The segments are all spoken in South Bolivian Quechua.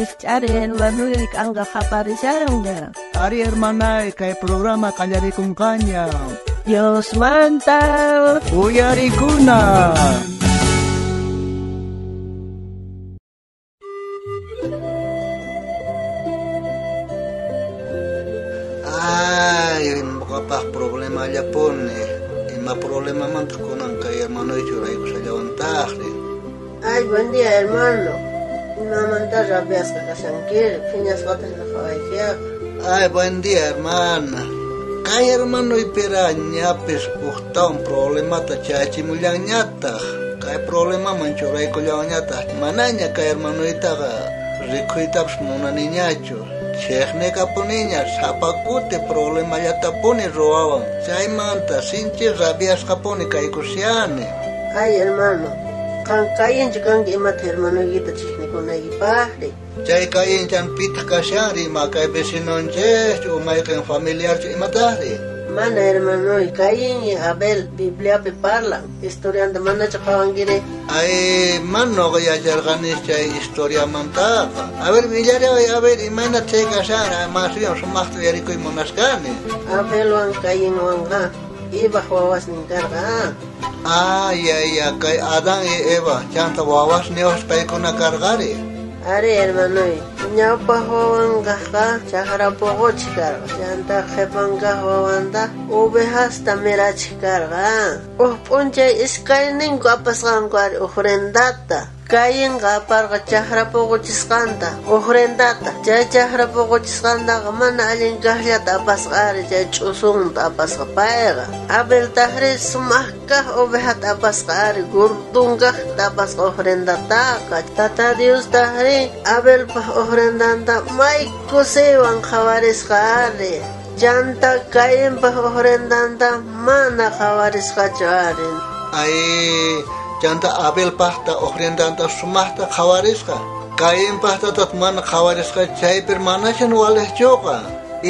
Rijch'ari hermanuy k'anqa qaparishanqa. Ari hermanay, kay programa qallarikunqaña. Diosmanta Uyarikuna. Ay, ñuqapaq problemallapuni. Ima problemamantaq kunan kay hermanoy churaykusallawantaqri. Ay, buen día, hermano. Imamanta rabiasqa kashankiri, phiñasqataq qhawaykiqa. Ay, buen día, hermana. Kay hermanoypira ñapis ujtawan problemata chayachimullanñataq. Kay problemaman churaykullawanñataq. Manaña kay hermanoytaqa rikhuytapas munaniñachu. Chiqnikapuniña sapa kuti problemallatapuni ruwawan. Chaymanta sinchi rabiasqapuni kaykushani. Ay, hermano, qan kayinchu kanki imata hermanoykita chiqnikunaykipaqri. Chay kayinchan pitaq kashanri ima kay vecinonchikchu o mayqin familiarchu imataqri. Mana, hermanoy, Caín y Abel Bibliapi parlan. Historianta manachu qhawankiri. Ay, mana nuqa yacharqani chay historiamantaqa. A ver, willariway, a ver, imayna chay kashanri, más bien sumaqta uyarikuy munasqani. Abelwan Cainwanqa Evaj wawasnin karqa. Ah, ya, ya, kay Adán y Eva, chanta wawasniyuq paykuna karqari. Ari, hermanoy, ñawpaq wawanqaqa chakra puquchiq karqa. Chanta qhipan kaq wawanta ovejasta mirachiq karqa. Uj p'unchay iskayninku apasqanku ari ofrendata. Cainqa aparqa chakra puquchisqanta, ofrendata. Chay chakra puquchisqantaqa mana allin kaqllata apasqa ari, chay ch'usunta apasqa payqa. Abeltaqri sumaq kaq ovejata apasqa ari, gurdun kaqta apasqa ofrendataqa. Tata Diostaqri Abelpaq ofrendanta may kusiywan qhawarisqa ari. Chanta Cainpaq ofrendanta mana qhawarisqachu ari. Ay, chanta Abelpaqta ofrendanta sumaqta qhawarisqa. Cainpaqtataq mana qhawarisqa, chaypir manachan waliqchuqa.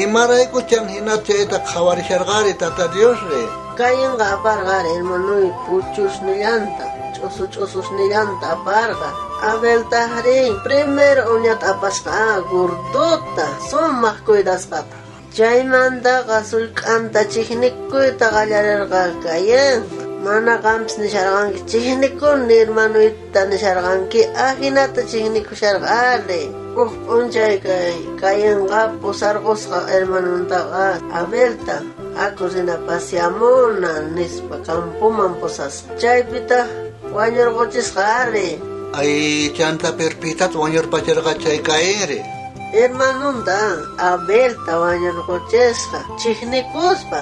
Imaraykuchan hina chayta qhawarisharqari Tata Diosri. Cainqa aparqa ari, hermanoy, puchusnillanta, ch'usu ch'ususnillanta aparqa. Abeltaqri primero uñata apasqa, gordota, sumaq cuidasqata. Chaymantaqa sullk'anta chiqnikuyta qallarirqa Caín. Mana qampis nisharqanki chiqnikuni hermanoyta nisharqanki, ajinata chiqnikusharqa ari. Uj p'unchay kay Cainqa pusarqusqa hermanontaqa Abelta, aku rina paseamuna nispa campoman pusasqa. Chaypitaq wañurquchisqa ari. Ay, chanta pirpitat wañurpacharqa chay Cainri. Hermanonta Abelta wañurquchisqa chiqnikuspa.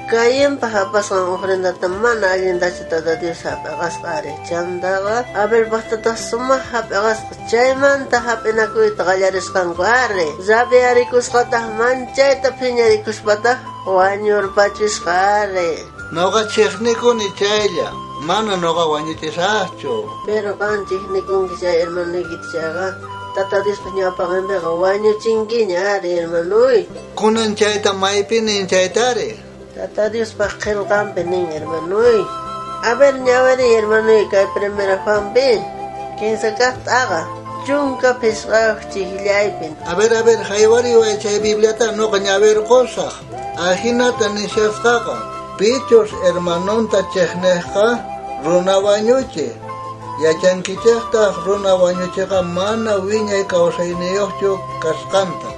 Cainpaq apasqan ofrendata mana allintachu Tata Dios hap'iqasqa ari. Chantaqa Abelpaqtataq sumaq hap'iqasqa. Chaymanta hap'inakuyta qallarisqanku ari. Rabiarikusqataq manchayta phiñarikuspataq wañurpachisqa ari. Nuqa chiqnikuni chaylla, mana nuqa wañuchisaqchu. Pero qan chiqnikunki chay hermanoykita chayqa Tata Diospaq ñawpaqinpiqa wañuchinkiña ari, hermanoy. Kunan chayta maypi nin chaytari. Tata Diospaq qillqanpi nin, hermanoy. A ver, ñawiriy, hermanoy, kay primera Juanpi, 15 kaq t'aqa, 15 chijllaypi. A ver, haywariway chay Bibliata nuqa ñawirqusaq. Ajinata nishasqaqa, pichus hermanonta chiqniqqa runa wañuchi. Yachankichiqtaq runa wañuchiqa mana wiñay kawsayniyuqchu kasqanta.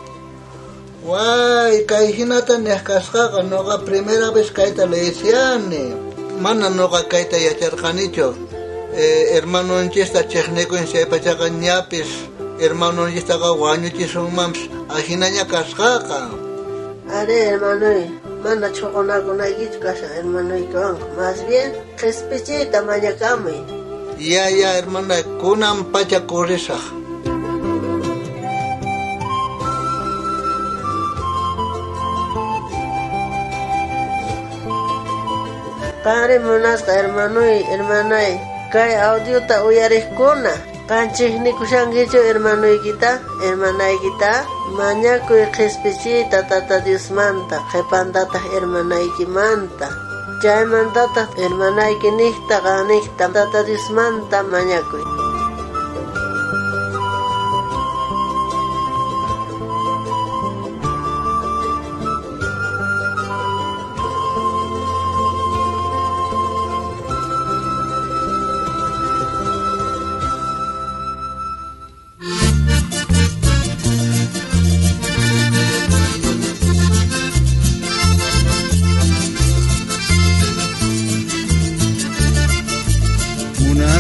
Way, kay hinata niq kasqaqa nuqa primera vez kayta leesiani. Mana nuqa kayta yacharqanichu. Hermanonchista chiqnikun chaypachaqa ñapis hermanonchistaqa wañuchisunmanpis ajinaña kasqaqa. Ari, hermanoy, mana chhuqunakunaykichu kashan hermanoykiwanqa. Más bien qhispichiyta mañakamuy. Ya, ya, hermana, kunan pacha corrisaq. Qanri munasqa hermanoy, hermanay, kay audiota uyariqkuna. Qan chiqnikushankichu hermanoykita, hermanaykita? Mañakuy qhispichiyta Tata Diosmanta, qhipantataq hermanaykimanta. Chaymantataq hermanayki niqta qanniqta Tata Diosmanta mañakuy.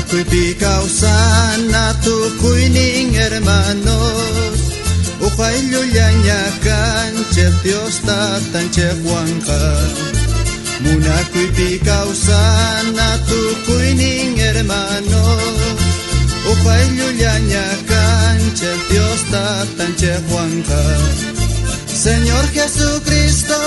Munakuypi kawsana tukuynin hermanos. Uqayllullaña kanchej Dios tatanchejwanqa. Munakuypi kawsana tukuynin hermanos. Uqayllullaña kanchej Dios tatanchejwanqa. Señor Jesucristo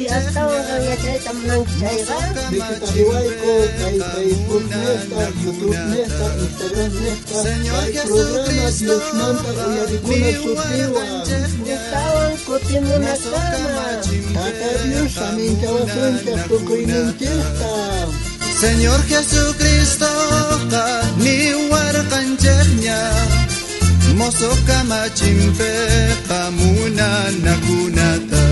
Si astawan yachayta munanki chayqa, Visitariwayku kay Facebook nesta, YouTube nesta, Instagram nesta, kay programa Diosmanta uyarikuna sutiwan. Ujtawan kutimunakama. Tata Dios saminchawasunchej tukuyninchejta. Señor Jesucristo niwarqanchejña mozo kamachimpeqa munanakunata.